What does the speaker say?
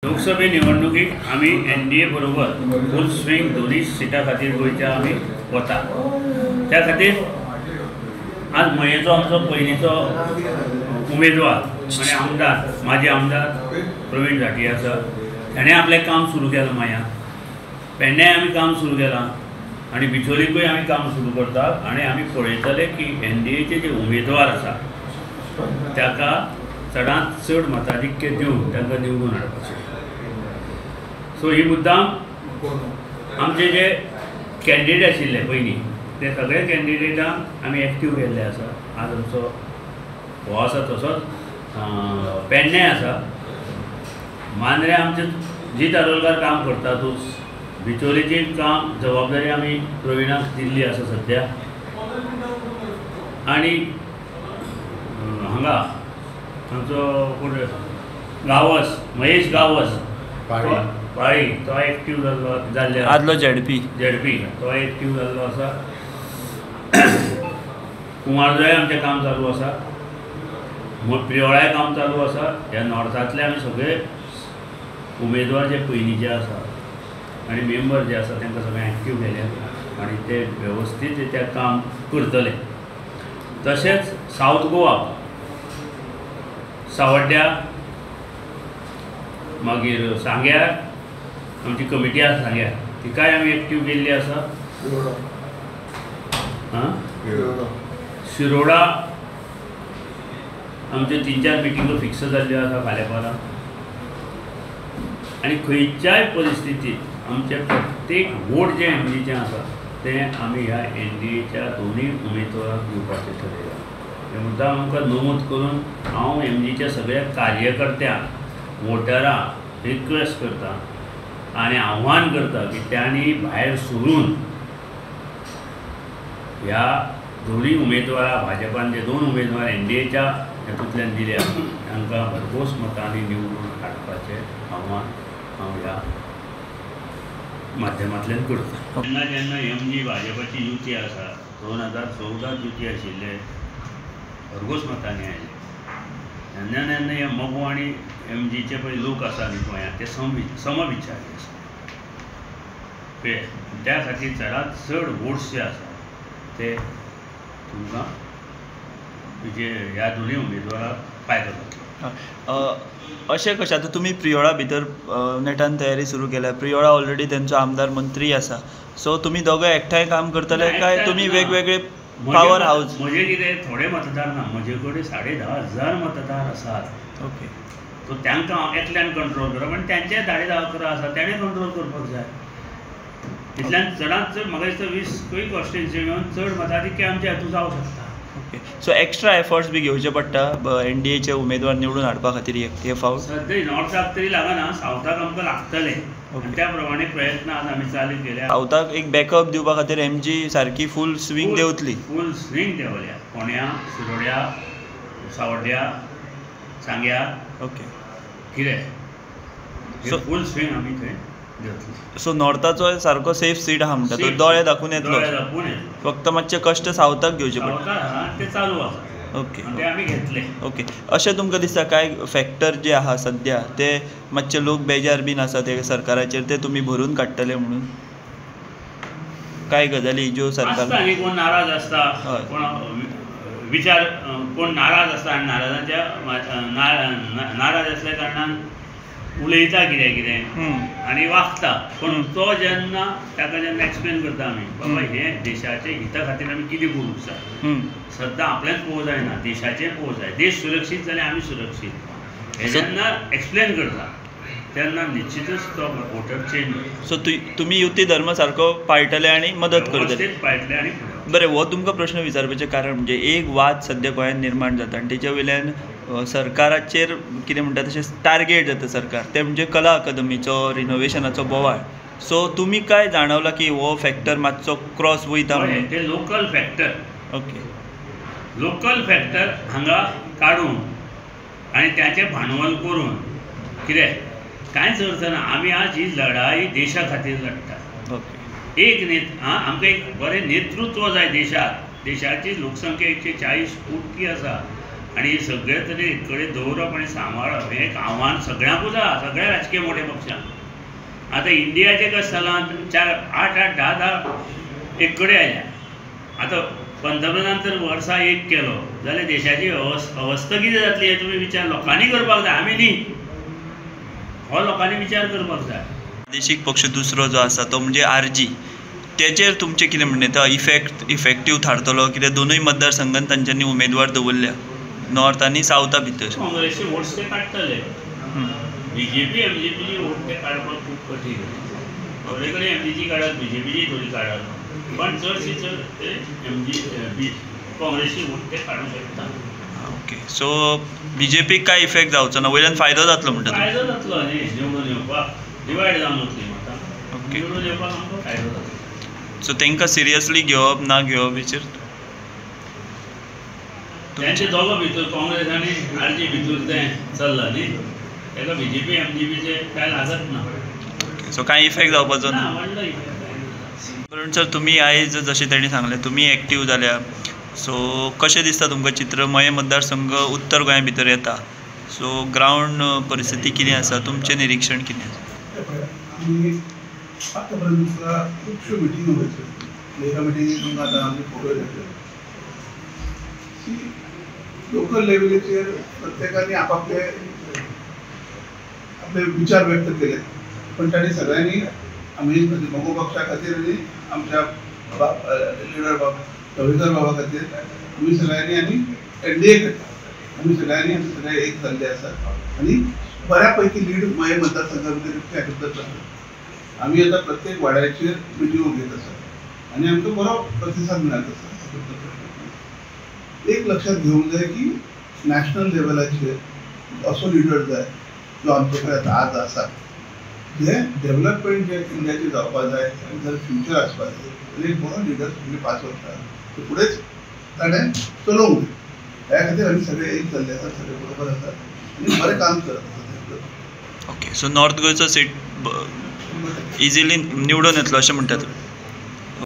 लोकसभे निवडणुकीक आमी एनडीए बरोबर फूल स्विंग दोनूय सिटां खातीर गोंयच्या आमी वता. त्या खातीर आज मयेचो आमचो पयलींचो उमेदवार आनी आमदार, माजी आमदार प्रवीण झांट्ये आसा, ताणें आपलें काम सुरू केलां. मयां पेडण्याय आमी काम सुरू केलां आनी बिचोलीकूय आमी काम सुरू करतात आनी आमी पळयतले की एनडीएचे जे उमेदवार आसा ताका चडांत चड मताधिक्य दिवन तांकां निवडून हाडपाचें. सो ही मुद्दाम आमचे जे कॅन्डिडेट आशिल्ले पयलीं ते सगळे कॅन्डिडेटांक आमी एक्टीव केल्ले आसा. आज आमचो हो आसा, तसोच पेडणे आसा, मांद्रे आमचे जीत आरोलकार काम करतातूच, बिचोलीची काम जबाबदारी आमी प्रवीणाक दिल्ली आसा सद्या. आनी हांगा आमचो कोण गांवस, महेश गांवस पाळी, तो एक्टीव जाल्लो जाल्ले आदलो झेडपी तो एक्टीव जाल्लो आसा. कुमारजुंव्याय आमचें काम चालू आसा, प्रियोळाय काम चालू आसा. ह्या नॉर्थांतले आमी सगळे उमेदवार जे पयलींचे आसा आनी मेंबर जे आसा तांकां सगळे एक्टीव केले आनी ते वेवस्थीत रित्या काम करतले. तशेंच सावथ गोवा, सावड्ड्या, मागीर सांग्यार आमची कमिटी आसा सांग्यार, तिकाय आमी एक्टीव केल्ली आसा. शिरोडा आमच्यो 3-4 मिटिंगो फिक्स जाल्ल्यो आसा फाल्यां परां. आनी खंयच्याय परिस्थितींत आमचें प्रत्येक वोट जें एमजीचें आसा तें आमी ह्या एनडीएच्या दोनूय उमेदवारांक दिवपाचें ठरयलां. हें मुद्दाम आमकां नमूद करून हांव एमजीच्या सगळ्या कार्यकर्त्यांक, वोटरांक रिक्वेस्ट करता आनी आव्हान करता की तांणी भायर सरून ह्या दोनूय उमेदवारां, भाजपान जे 2 उमेदवार एनडीएच्या हेतूंतल्यान दिल्या तांकां भरघोस मतांनी निवडून हाडपाचें आव्हान हांव ह्या माध्यमांतल्यान करता. जेन्ना जेन्ना एमजी भाजपाची युती आसा, 2014 युती आशिल्ले भरघोस मतांनी आयले. जेन्ना जेन्ना हे मगो आनी एमजीचे पळय लोक आसा न्ही गोंयांत, ते समविचारी आसा. त्या खातीर चडांत चड वोट्स जे आसा ते तुमकां जे ह्या दोनूय उमेदवाराक फायदो जातलो. अशें कशें आतां तुमी प्रियोळा भितर नेटान तयारी सुरू केल्या, प्रियोळा ऑलरेडी तेंचो आमदार मंत्री आसा, सो तुमी दोगां एकठांय काम करतले काय तुमी वेगवेगळे पावर हावज? म्हजे कितें थोडे मतदार ना, म्हजे कडेन 10,500 मतदार आसात. ओके, सो तांकां हांव एकल्यान कंट्रोल करप आनी तांचे 11.5 आसा तेणें कंट्रोल करपाक जाय. इतल्यान चडांत चड म्हाका दिसता 20 खंय कॉन्स्टिट्युएन्सी मेळून चड मताधिक्य आमच्या हातूंत जावंक शकता. ओके, सो एक्स्ट्रा एफर्ट्स बी घेवचे पडटा एनडीएचे उमेदवार निवडून हाडपा खातीर हे फावट? सद्या नॉर्थाक तरी लागना, सावथाक आमकां लागतले आनी त्या प्रमाणे प्रयत्न आज आमी चालू केल्या. सावथाक एक बॅकअप दिवपा खातीर एमजी सारकी फूल स्विंग देंवतली. फूल स्विंग देंवल्या, फोंड्या, शिरोड्या, सावड्ड्या, सांग्या. ओके, कितें फूल स्विंग आमी थंय देंवतली. सो नॉर्थाचो सारको सेफ सीट आहा म्हणटा, तो दोळे दाखोवन येतलो, फक्त मातशे कश्ट सावथाक घेवचे पडटा. ते चालू आसा. ओके, ते आमी घेतले. ओके, अशें तुमकां दिसता कांय फॅक्टर जे आहा सद्या ते मातशे लोक बेजार बीन आसा ते सरकाराचेर, ते तुमी भरून काडटले म्हणून कांय गजाली ज्यो सरकार आसता न्ही, कोण नाराज आसता, कोण विचार, कोण नाराज आसता आनी नाराजाच्या नाराज आसल्या कारणान उलयता कितें कितें आनी वागता. पूण तो जेन्ना ताका जेन्ना एक्सप्लेन करता आमी, बाबा हें देशाच्या हिता खातीर आमी कितें करूंक जाय, सद्दां आपलेंच पळोवंक जायना, देशाचें पळोवंक जाय, देश सुरक्षीत जाल्यार आमी सुरक्षीत, हें जेन्ना एक्सप्लेन करता तेन्ना निश्चितच तो वोटर चेंज जाता. सो तुमी युती धर्म सारको पाळटले आनी मदत करतले? पाळटले. आनी बरें, हो तुमकां प्रश्न विचारपाचें कारण म्हणजे एक वाद सद्या गोंयांत निर्माण जाता आनी तेच्या वयल्यान सरकाराचेर कितें म्हणटा तशें टार्गेट जाता सरकार, तें म्हणजे कला अकादमीचो रिनोवेशनाचो बोवाळ. सो तुमी काय जाणवला की हो फॅक्टर मातसो क्रॉस वयता म्हणून? ते local factor. Okay, local factor हांगा काडून आनी ताचें भांडवल करून कितें कांयच अर्थ ना. आमी आज ही लढाई देशा खातीर लढटा. ओके, एक आमकां एक बरें नेतृत्व जाय देशाक. देशाची लोकसंख्या 140 कोटी आसा आनी सगळे तरी एक कडेन दवरप आनी सांबाळप हें एक आव्हान सगळ्यांकूच आसा, सगळ्या राजकीय मोठ्या पक्षांक. आतां इंडियाचें कशें जालां, 4, 8, 8, 10, 10 एक कडेन आयल्या. आतां पंतप्रधान तर वर्सा एक केलो जाल्यार देशाची अवस्था कितें जातली हें तुमी विचार लोकांनी करपाक जाय, आमी न्ही. हो लोकांनी विचार करपाक जाय. प्रादेशीक पक्ष दुसरो जो आसा तो म्हणजे आरजी, तेचेर तुमचें कितें म्हणणें? तो इफेक्टीव थारतलो कित्याक दोनूय मतदारसंघान तांच्यांनी उमेदवार दवरल्या, नॉर्थ आनी सावथा भितर. काँग्रेसचे वोट्स ते काडटले, बीजेपी एमजीपीची वोट ते काडपाक खूब कठीण. थोडे कडेन एमजीची काडात, बीजेपीची थोडी काडात, पण चडशी चड ते एमजी काँग्रेसची वोट ते काडूंक शकता. ओके, सो बीजेपीक काय इफेक्ट जावचो ना, वयल्यान फायदो जातलो म्हणटा? फायदो जातलो न्ही, निवडून येवपाक डिवायड जावन वतली मतां, निवडून येवपाक आमकां फायदो जातलो. सो तांकां सिरियसली घेवप ना घेवप हेचेर तांचे दोगो भितर काँग्रेस आनी आरजी भितर तें चल्लां न्ही, ताका बीजेपी एमजीपीचे कांय लागत ना. सो कांय इफेक्ट जावपाचो ना, व्हडलो इफेक्ट. पण सर तुमी आयज जशें तांणी सांगलें तुमी एक्टीव जाल्या, सो कशें दिसता तुमकां चित्र? मयें मतदारसंघ उत्तर गोंया भितर येता, सो ग्रावंड परिस्थिती कितें आसा, तुमचें निरिक्षण कितें आसा? आमी आतां पर्यंत खुबश्यो मिटिंगो घेतल्यो, एका मिटिंगेक तुमकां आतां आमचे फोटो घेतले. लोकल लेवलीचेर प्रत्येकाने आपापले आपले विचार व्यक्त केले, पण तांणी सगळ्यांनी आमी मगो पक्षा खातीर आनी आमच्या लिडर बाब ढवळीकर बाबा खातीर आमी सगळ्यांनी आनी एनडीए खातीर आमी सगळ्यांनी आमी सगळे एक जाल्ले आसात आनी बऱ्या पैकी लीड मयें मतदारसंघा भितर आसा. आमी आतां प्रत्येक वाड्याचेर मिटिंगो घेत आसात आनी आमकां बरो प्रतिसाद मेळत आसा. एक लक्षात घेवंक जाय की नॅशनल लेवलाचेर असो लिडर जाय जो आमचे कडेन आतां आज आसा, जे डेव्हलपमेंट जे इंडियाचें जावपाक जाय आनी जर फ्युचर आसपाक जाय जाल्यार एक बरो लिडर फुडले 5 वर्सां फुडेंच ताणें चलोवंक जाय. ह्या खातीर आमी सगळे एक जाल्ले आसात, सगळे बरोबर आसात आनी बरें काम करत आसात. ओके, सो नॉर्थ गोंयचो सीट इजिली निवडून येतलो अशें म्हणटा तुमी?